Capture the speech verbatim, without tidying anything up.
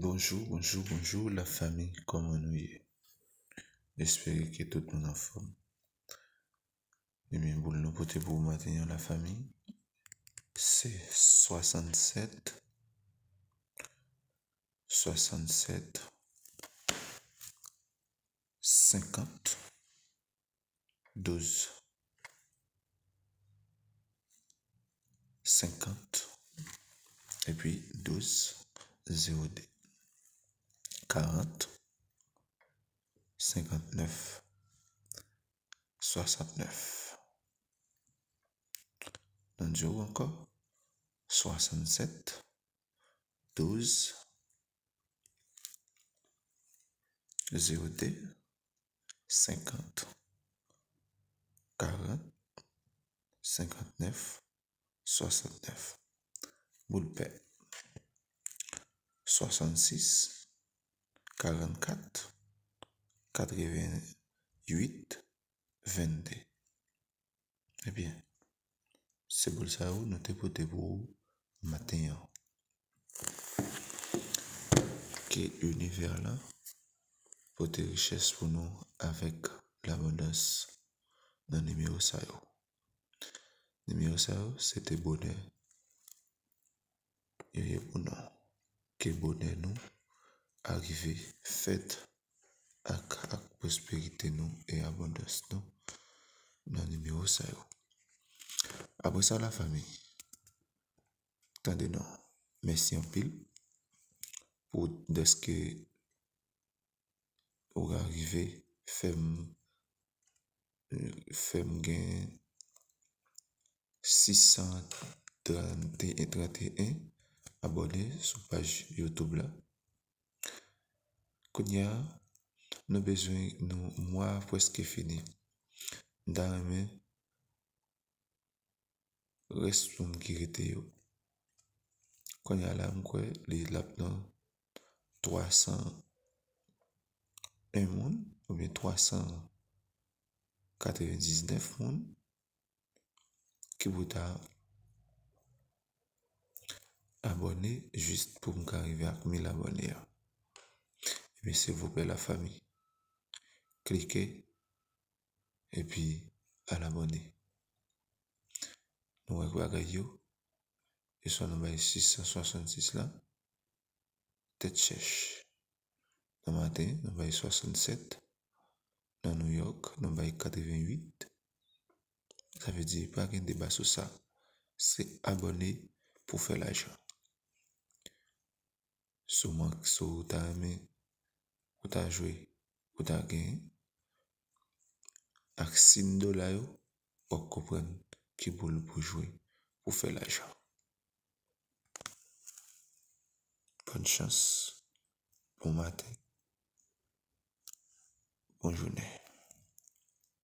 Bonjou, bonjou, bonjou, lafanmi, kòman nou ye? M espere ke tout moun anfòm. Ebyen, boul nou pote pou w maten an, lafanmi, se swasannsèt, swasannsèt, senkant, douz, senkant, epi douz, zewo de, karant, senkantnèf, swasantnèf. Nan di w ankò, swasannsèt, douz, zewo de, senkant, karant, senkantnèf, swasantnèf. Boul pè, swasannsis, karannkat, katrevenwit, vennde. Ebyen, se boul sa yo nou te pote pou ou maten an. Ke inivè lan pote richès pou nou avèk labondans nan nimewo sa yo. Nimewo sa yo, se te bonè yo ye pou nou. Ke bonè nou arive fèt ak, ak pwosperite nou e abondans nou nan nimewo sa yo. Apre sa, lafanmi, tande non, mèsi anpil pou dèske ou arive fè m, fè m gen sis san trant e en, trant e en abòne sou paj YouTube la. Kounye a, nou bezwen, nou, mwa a prèske fini. M ta renmen rès moun ki rete yo. Kounye a la, m kwè li l ap nan twa san en moun, oubyen twa san katrevendiznèf moun ki pou ta abòne jis pou m ka rive ak mil abòne a. Ebyen, silvouplè, lafanmi, klike epi al abòne. Nou wè bagay yo, e sa nou bay sis san swasannsis la, tèt chèch. Nan maten, nou bay swasannsèt. Nan Nouyòk, nou bay katrevenwit. Sa vle di, pa gen deba sou sa. Se abòne pou fè lajan. Si w mank, si w ta renmen, ou ta jwe, ou ta genyen. Ak sim dola yo, w ap konprann ki boul pou jwe pou fè lajan. Bòn chans, bon maten, bon jounen.